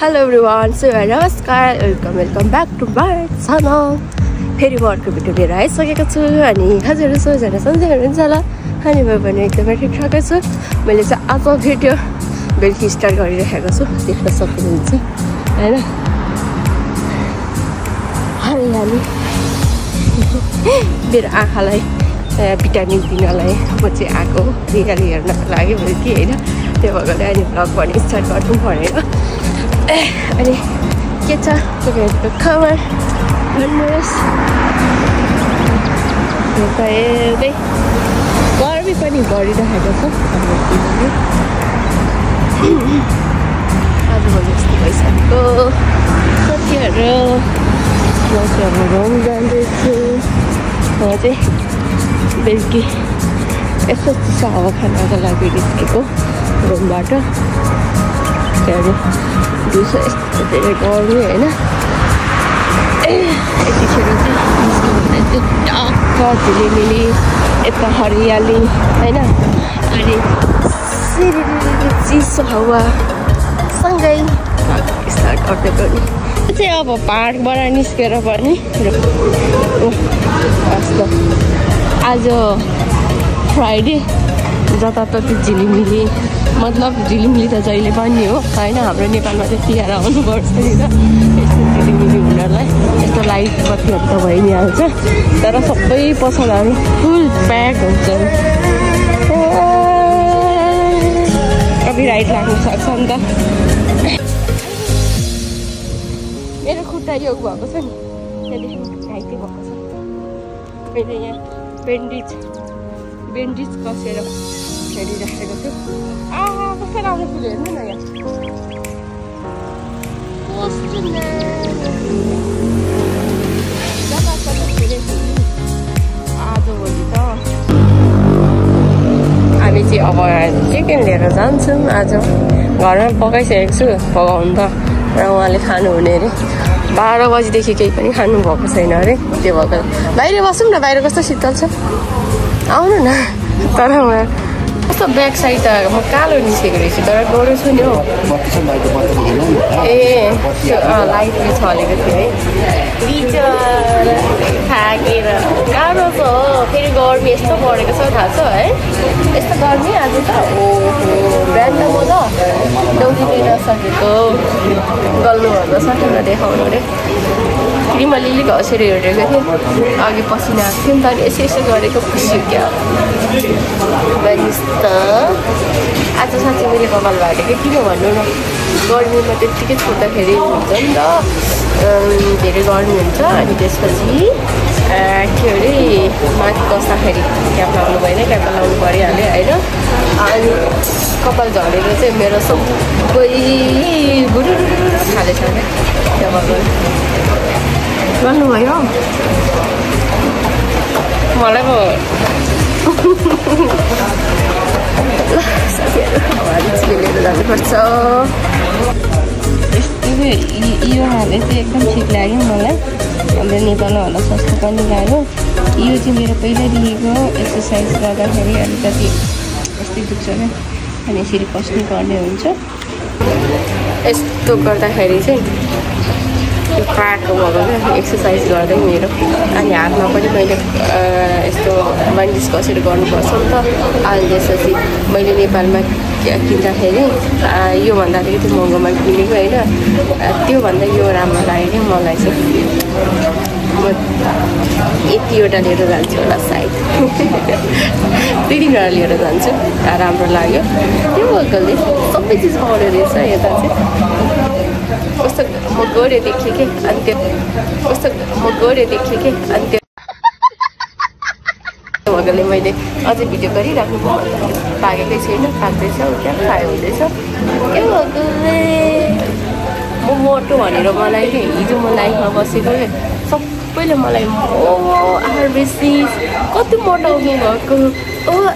Hello everyone, so नमस्कार, welcome back to my channel. फेरि म अर्को भिडियो लिएर आइसकेको छु अनि हजुरहरू सबैजना सन्चै हुनुहुन्छ होला अनि म पनि एकदमै ठिकठाकै छु। मैले चाहिँ आज भिडियो बेलुकी स्टार्ट गरिरहेको छु, देख्न सक्नुहुन्छ हैन। हरियाली मेरो आँखालाई भिटामिन दिनलाई म चाहिँ आएको हरियाली हेर्नको लागि बेलुकी हैन। त्यो भएर अनि भ्लग पनि स्टार्ट गर्नु परेर अनि के छ तपाईँहरूको खबर भन्नुहोस्। हेर्दै गर्मी पनि बढिरहेको छ आज भोलि यस्तो भइसकेको साथीहरू। म चाहिँ अब रुम जाँदैछु। म चाहिँ बेलुकी यसो चिसो हावा खानको लागि निस्केको रुमबाट। त्यहाँदेखि दिउँसो यस्तो धेरै गर्मी होइन। यतिखेर चाहिँ निस्क्यो भने चाहिँ टक्क झिलिमिली यता हरियाली होइन अनि चिसो हावा सँगै स्टार्ट गर्दै पनि चाहिँ अब पार्कबाट निस्केर पनि आज फ्राइडे जताततै झिलिमिली, मतलब झिलिमिली त जहिले पनि हो होइन। हाम्रो नेपालमा चाहिँ तिहार आउनुपर्छ नि त यस्तो झिलिमिली हुनलाई। यस्तो लाइट बत्तीहरू त भइ नै हाल्छ तर सबै पसलहरू फुल प्याक हुन्छ। कपिराइट लाग्नु सक्छ नि त। मेरो खुट्टा योग भएको छ नि, त्यहाँदेखि घाइते भएको छ। मैले यहाँ बेन्डेज कसेर हेरिराखेको छु। कस्तो राम्रो फुल हेर्नु न यहाँ आजभोलि त हामी चाहिँ अब चिकन लिएर जान्छौँ। आज घरमा पकाइसकेको छु, पकाउनु त र उहाँले खानुहुने अरे 12 बजीदेखि केही पनि खानु भएको छैन अरे। त्यो भएको बाहिर बसौँ न, बाहिर कस्तो शीतल छ, आउनु न। तर कस्तो ब्याक साइड त म कालो निस्केको रहेछु तर गोरो छु नि हौ। ए लाइटले छलेको थियो है। बिचरा थाकेर गाह्रो छ हो। फेरि गर्मी यस्तो बढेको छ थाहा छ है। यस्तो गर्मी आज त ओहो बिहान त म त दौडी लिन सकेको गल्नुभन्दा सकेर देखाउनु अरे। फेरि म लिली घसेर हेरेको थिएँ अघि पसिना आएको थियो नि त अनि यसो गरेको खुसी क्या त। आज साँच्चै मैले कपाल भाटेको किन भन्नु न, गर्मीमा त्यत्तिकै छोड्दाखेरि हुन्छ नि त धेरै गर्मी हुन्छ। अनि त्यसपछि के अरे माथि बस्दाखेरि क्याप लाउनु भएन, क्याप लाउनु परिहाल्यो होइन। अनि कपाल झरेर चाहिँ मेरो सबै गुरुरु खालेछ क्या। त्यो भएर गर्नुभयो मलाई पो लिएर जानुपर्छ। यो हाले चाहिँ एकदम ठिक लाग्यो मलाई। हाम्रो नेपालमा भन्दा सस्तो पनि लाग्यो। यो चाहिँ मेरो पहिल्यैदेखिको एक्सर्साइज गर्दाखेरि अलिकति यस्तै दुख्छ क्या अनि यसरी पस्नु पर्ने हुन्छ। यस्तो गर्दाखेरि चाहिँ त्यो पाएको भएको क्या एक्सर्साइज गर्दै मेरो। अनि हातमा पनि मैले यस्तो बन्डिज कसेर गर्नुपर्छ नि त। अनि त्यसपछि मैले नेपालमा किन्दाखेरि योभन्दा अलिकति महँगोमा किनेको होइन, त्योभन्दा यो राम्रो लाग्यो क्या मलाई चाहिँ। म यतिवटा लिएर जान्छु होला सायद 2-3वटा लिएर जान्छु, राम्रो लाग्यो। त्यो भएकोले सबै चिज पाउने रहेछ यता चाहिँ। कस्तो म गऱ्यो देखेँ कि अनि त्यो कस्तो म गऱ्यो देखेँ कि अनि त्यो भएकोले मैले अझै भिडियो गरिराख्नु पाकेकै छैन। पाक्दैछ क्या फ्राई हुँदैछ। त्यो भएकोले म मोटो भनेर मलाई हिजो म लाइफमा बसेको सबैले मलाई बेसी कति मोटाउनु भएको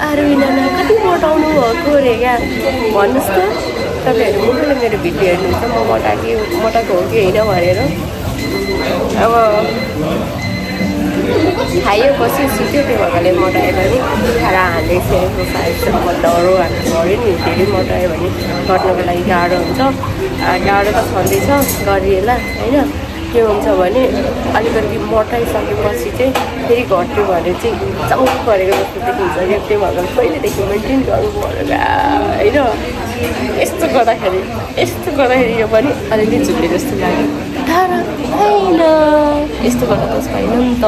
आरुना कति मोटाउनु भएको अरे क्या भन्नुहोस् त। तपाईँहरू मुखले मेरो भिडियो हेर्नुहुन्छ म मोटाएको हो कि होइन भनेर। अब खायो पछि सुत्यो त्यो भएकोले मोटायो भने खाएर हाल्दैछ एक्सर्साइजसम्म डह्रो हाल्नु पऱ्यो नि फेरि मोटायो भने गर्नुको लागि गाह्रो हुन्छ गाह्रो त छँदैछ गरिएला होइन के हुन्छ भने अलिकति मोटाइसकेपछि चाहिँ फेरि घट्यो भने चाहिँ चङ्गी परेको जस्तो देखिन्छ क्या त्यो भएर पहिलेदेखि मेन्टेन गर्नु पऱ्यो होइन यस्तो गर्दाखेरि यो पनि अलिअलि झुले जस्तो लाग्यो तर होइन यस्तो गर्दा त छैन नि त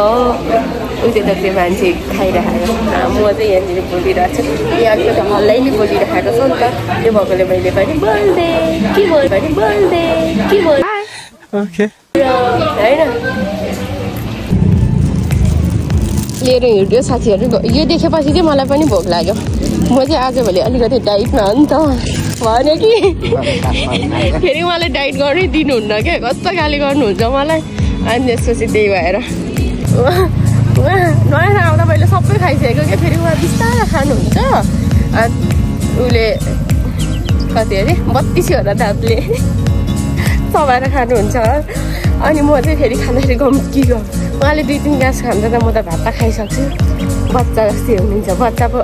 उयो त त्यो मान्छे खाइराखेको म चाहिँ यहाँनिर बोलिरहेको छु यहाँको त हल्लैले बोलिराखेको छ नि त त्यो भएकोले मैले पनि बोल्दै के बोल होइन लिएर हिँड्यो साथीहरू यो देखेपछि चाहिँ मलाई पनि भोक लाग्यो म चाहिँ आजभोलि अलिकति डाइटमा हो नि त भन्यो कि फेरि मलाई डाइट गर्नै दिनुहुन्न क्या कस्तो गाली गर्नुहुन्छ मलाई अनि त्यसपछि त्यही भएर नयाँ आउँदा मैले सबै खाइसकेको क्या फेरि उहाँ बिस्तारै खानुहुन्छ उसले कति अरे 32वटा दाँतले चबाएर खानुहुन्छ अनि म चाहिँ फेरि खाँदाखेरि गम्कियो उहाँले 2-3 ग्लास खाँदा त म त भात खाइसक्छु बच्चा जस्तै हुनुहुन्छ बच्चा पो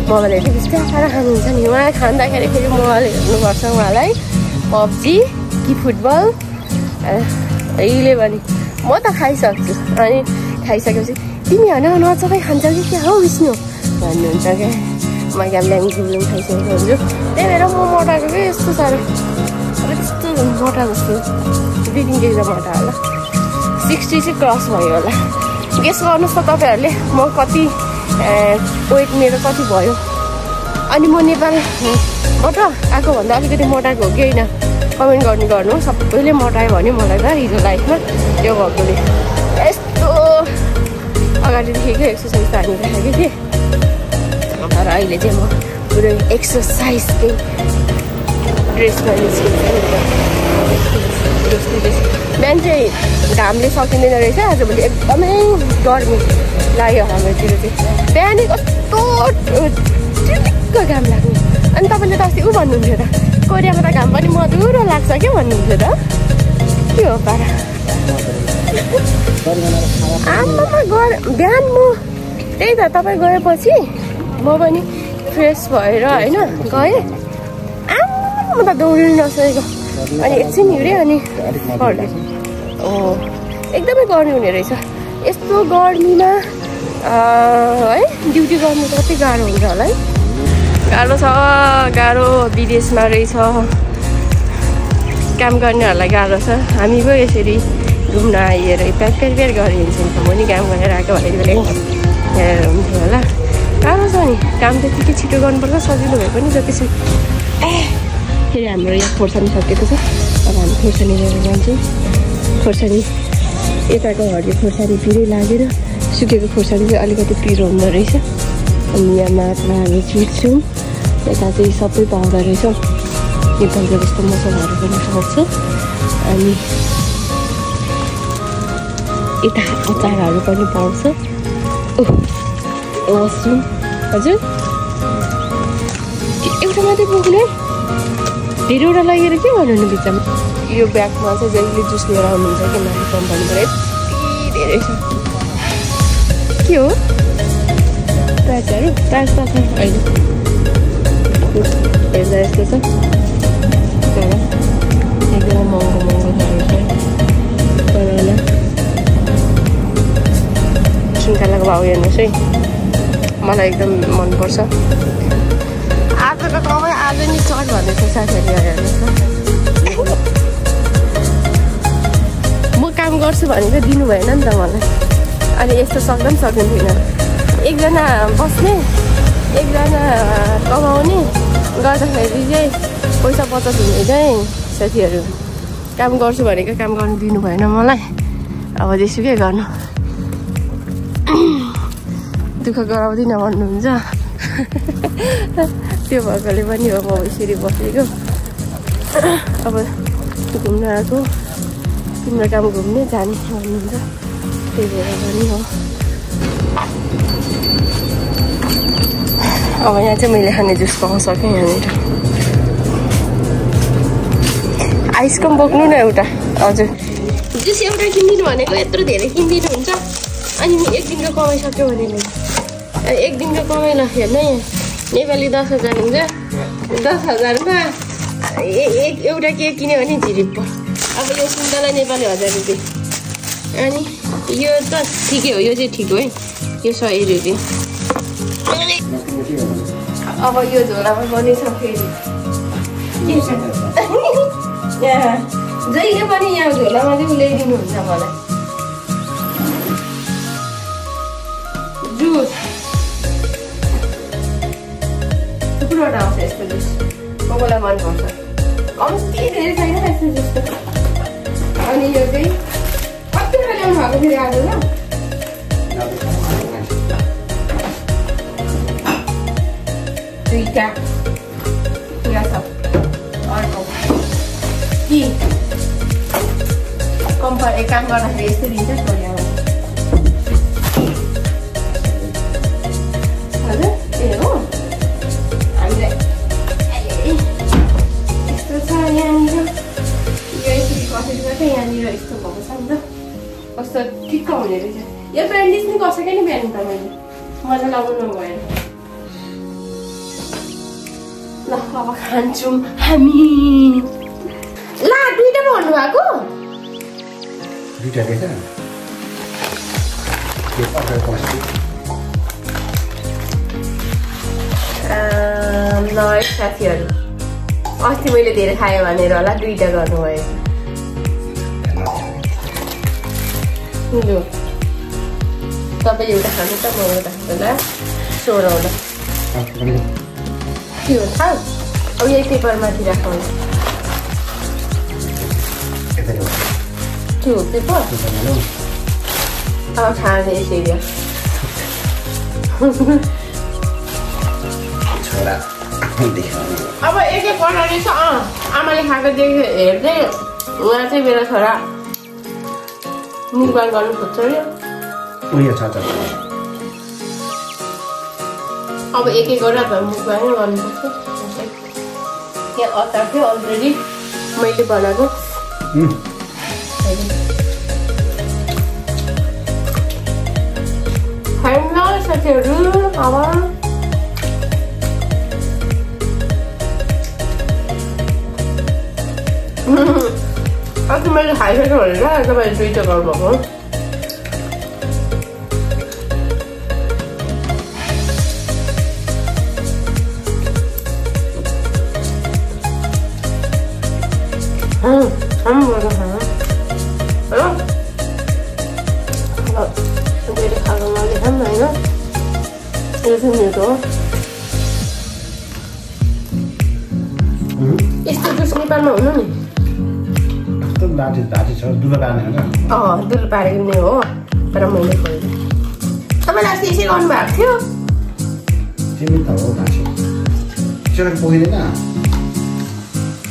मोबाइलहरू बिस्तारै खानुहुन्छ नि उहाँ खाँदाखेरि फेरि मोबाइल हेर्नुपर्छ उहाँलाई पब्जी कि फुटबल अहिले भने म त खाइसक्छु अनि खाइसकेपछि तिमी होइन नचबाई खान्छौ कि क्या हौ विष्णु भन्नुहुन्छ क्या म ग्याम्ल्याङ गुम्लुङ खाइसकेको हुन्छु त्यही भएर म मोटाएको क्या यस्तो साह्रो त्यस्तो मोटा जस्तो 2-3 केजी त मोटा होला 60 चाहिँ क्रस भयो होला गेस गर्नुहोस् त तपाईँहरूले म कति वेट मेरो कति भयो अनि म नेपालबाट आएको भन्दा अलिकति मोटाएको हो कि होइन कमेन्ट गर्नु सबैले मोटायो भने मलाई त हिजो लाइफमा त्यो भएकोले यस्तो अगाडिदेखिको एक्सर्साइज त हानिराखेको थिएँ तर अहिले चाहिँ म पुरै एक्सर्साइजकै ड्रेसमा बिहान चाहिँ घामले सकिँदैन रहेछ आजभोलि एकदमै गर्मी लाग्यो हाम्रोतिर चाहिँ बिहानै कस्तो चिटिक्क घाम लाग्ने अनि तपाईँले त अस्ति ऊ भन्नुहुन्थ्यो त कोरियामा त घाम पनि मधुरो लाग्छ क्या भन्नुहुन्थ्यो त के हो पारा आमामा बिहान म त्यही त तपाईँ गएपछि म पनि फ्रेस भएर होइन गएँ म त दौडिनु नसकेको अनि एकछिन हिँडेँ अनि एकदमै गर्मी हुने रहेछ यस्तो गर्मीमा है ड्युटी गर्नु त कति गाह्रो हुन्छ होला है गाह्रो विदेशमा रहेछ काम गर्नेहरूलाई गाह्रो छ हामी पो यसरी घुम्न आइएर प्यार गरेर हिँड्छौँ म नि काम गरेर आएको भएर हेरेर हुन्थ्यो होला गाह्रो छ नि काम त्यतिकै छिटो गर्नुपर्छ सजिलो भए पनि जतिसक्दो फेरि हाम्रो यहाँ खोर्सानी सकिएको छ अब हामी खोर्सानी लिएर जान्छौँ खोर्सानी यताको हरियो खोर्सानी पिरै लागेर सुकेको खोर्सानी चाहिँ अलिकति पिरो हुँदो रहेछ अनि यहाँ माछाहरू छिट्छौँ यता चाहिँ सबै पाउँदो रहेछ नेपालको जस्तो मसलाहरू पनि पाउँछ अनि यता अचारहरू पनि पाउँछ लसुन हजुर एउटा मात्रै पुग्ने धेरैवटा लगेर के भन्नु बिचमा यो ब्यागमा चाहिँ जहिले जुस लिएर आउनुहुन्छ कि माथि कम्पनीबाट यति धेरै छ के हो प्राइसहरू प्राइस त छ अहिले हेर्दा यस्तो छ तर एकदमै महँगो छ तर सुन्तलाको भाउ हेर्नुहोस् है मलाई एकदम मनपर्छ आजको तपाईँ आज नि चट भन्दैछ साथीहरू हेर्नुहोस् म काम गर्छु भनेको दिनु भएन नि त मलाई अनि यस्तो सक्दा पनि सकिन्थेन एकजना बस्ने एकजना कमाउने गर्दाखेरि चाहिँ पैसा 50 हुने चाहिँ साथीहरू काम गर्छु भनेको काम गर्नु दिनु भएन मलाई अब जेसुकै गर्नु दुःख गराउँदिनँ भन्नुहुन्छ त्यो भएकोले पनि हो म यसरी बसेको अब घुम्न आएको तिम्रो काम घुम्ने जाने भन्नुहुन्छ त्यही भएर पनि हो अब यहाँ चाहिँ मैले खाने जुस पाउन सकेँ यहाँनिर आइसक्रिम बोक्नु न एउटा हजुर जुस एउटा किनिदिनु भनेको यत्रो धेरै किनिदिनु हुन्छ अनि एक दिनको कमाइसक्यो भने एक दिनको कमाइला हेर्नु यहाँ नेपाली 10,000 हुन्छ 10,000मा एउटा केक किन्यो भने झिरिप्प अब यो सुन्तला नेपाली 1000 रुपियाँ अनि यो त ठिकै हो यो चाहिँ ठिक हो है यो 100 रुपियाँ अब यो झोलामा बनिन्छ फेरि जहिले पनि यहाँ झोलामा चाहिँ ल्याइदिनुहुन्छ मलाई जुस थुप्रोवटा आउँछ यस्तो जुस कोकोलाई मनपर्छ कम्ती धेरै छैन यस्तो जुस त अनि यो चाहिँ कतिवटा ल्याउनु भएको फेरि आज ल दुईटा पुरा छ अर्को कि एक काम गर्दाखेरि यस्तो दिन्छ छोरी आउँछ हजुर ए हो हामीलाई यस्तो छ यहाँनिर यो यसरी कसरी गर्छ यहाँनिर यस्तो भएको छ नि त कस्तो ठिक्क हुने रहेछ यो ब्रान्डिस पनि कसैकै नि बिहान त मैले मजा लगाउनु भएन ल अब खान्छौँ हामी ल दुईटा पो भन्नु भएको दुईटा रहेछ ल साथीहरू अस्ति मैले धेरै खाएँ भनेर होला दुईटा गर्नुभयो तपाईँ एउटा खानु त म एउटा खानु ल 16 के हो थाहा अब यही पेपरमाथि राखौँ के हो पेपर अब खाने यसरी अब एक बनाउने छ आमाले खाएको देखेर हेर्दै उहाँ चाहिँ मेरो छोरा मुखबार गर्नु खोज्छ अरे अब एक गरेर मुखबार गर्नुपर्छ यहाँ अचार थियो अलरेडी मैले बनाएको खाइम साथीहरू अब अस्ति मैले खाइसक्यो भनेर तपाईँले दुईटा गर्नुभएको धेरै खाएको मैले खाऊँ होइन यो चाहिँ मेरो यस्तो जुस नेपालमा हुनु नि दुलो पारेको नै हो तर मैले खोल्नु तपाईँले अस्ति यसै गर्नुभएको थियो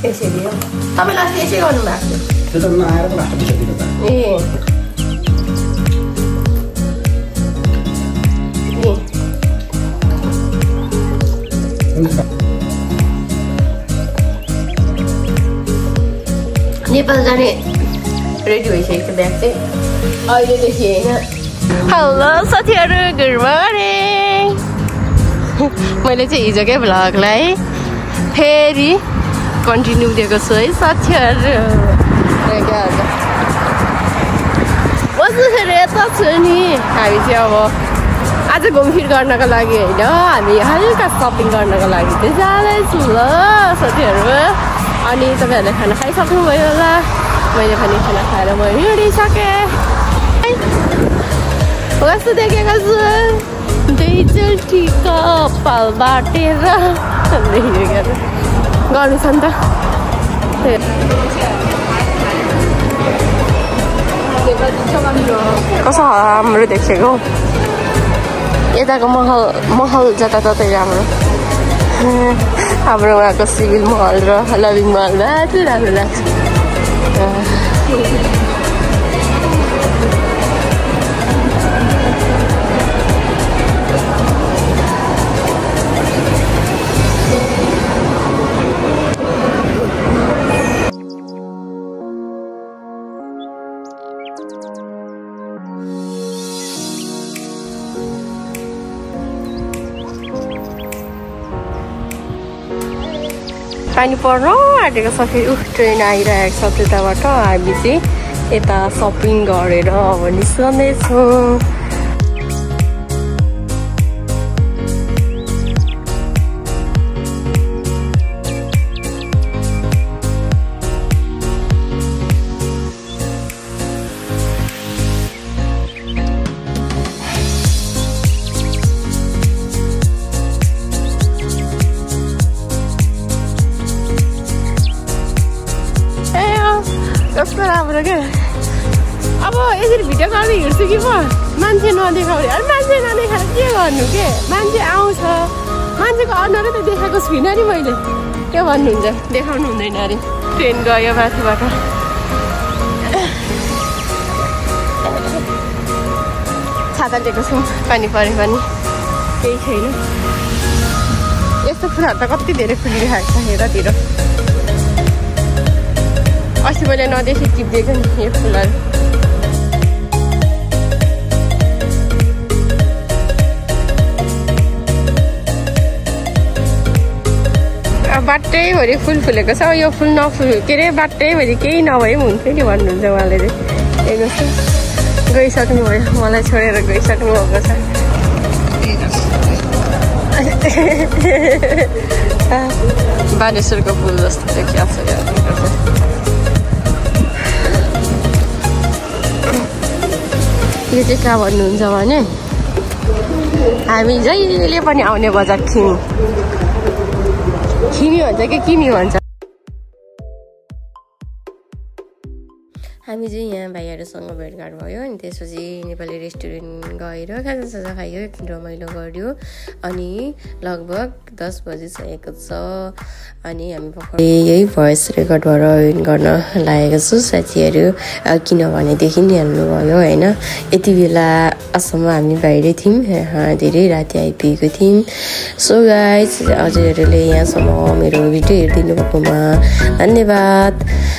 यसरी हो तपाईँले अस्ति यसै गर्नुभएको थियो ए नेपाल जाने रेडी भइसकेको ब्याग चाहिँ अहिलेदेखि होइन हेलो साथीहरू गुड मर्निङ मैले चाहिँ हिजोकै भ्लगलाई फेरि कन्टिन्यू दिएको छु है साथीहरू बस्दाखेरि यता छु नि हामी चाहिँ अब आज घुमफिर गर्नको लागि होइन हामी हल्का सपिङ गर्नको लागि चाहिँ जाँदैछु ल साथीहरू अनि तपाईँहरूले खाना खाइसक्नुभयो होला मैले पनि खाना खाएर म हिँडिसकेँ कस्तो देखेको छु दुईचोटि कपाल बाटेर गर्नु छ नि त कस्तो राम्रो देखेको यताको महल जताततै राम्रो हाम्रो उहाँको सिभिल महल र लभिङ महल चाहिँ राम्रो लाग्छ पानी पर्न आँटेको छ फेरि ट्रेन आइरहेको छ त्यताबाट हामी चाहिँ यता सपिङ गरेर अब निस्कँदैछौँ कस्तो राम्रो क्या अब यसरी भिडियो गर्दै हिँड्छु कि म मान्छे नदेखाउने अरे मान्छे नदेखाएर के गर्नु के मान्छे आउँछ मान्छेको अनुहारै त देखाएको छुइनँ नि मैले के भन्नुहुन्छ देखाउनु हुँदैन अरे ट्रेन गयो माथिबाट छाता लिएको छौँ पानी परे पनि केही छैन यस्तो फुलहरू त कति धेरै फुलिरहेको छ हेरतिर अस्ति मैले नदेखि टिप्दिएको नि यो फुलहरू बाटैभरि फुल फुलेको छ यो फुल नफुल के अरे बाटैभरि केही नभए पनि हुन्थ्यो नि भन्नुहुन्छ उहाँले चाहिँ हेर्नु गइसक्नु भयो मलाई छोडेर गइसक्नु भएको छ बानेश्वरको फुल जस्तो देखिएको छ यो चाहिँ कहाँ भन्नुहुन्छ भने हामी जहिले पनि आउने बजार खिमी भन्छ कि किमी भन्छ हामी चाहिँ यहाँ भाइहरूसँग भेटघाट भयो अनि त्यसपछि नेपाली रेस्टुरेन्ट गएर खाजासाजा खायो एकछिन रमाइलो गऱ्यो अनि लगभग 10 बजिसकेको छ अनि हामी भर्खर यही भोइस रेकर्डबाट गर्न लागेको छु साथीहरू किनभने देखिहाल्नु भयो होइन यति बेलासम्म हामी बाहिरै थियौँ धेरै राति आइपुगेको थियौँ सो गाइज हजुरहरूले यहाँसम्म मेरो भिडियो हेरिदिनु भएकोमा धन्यवाद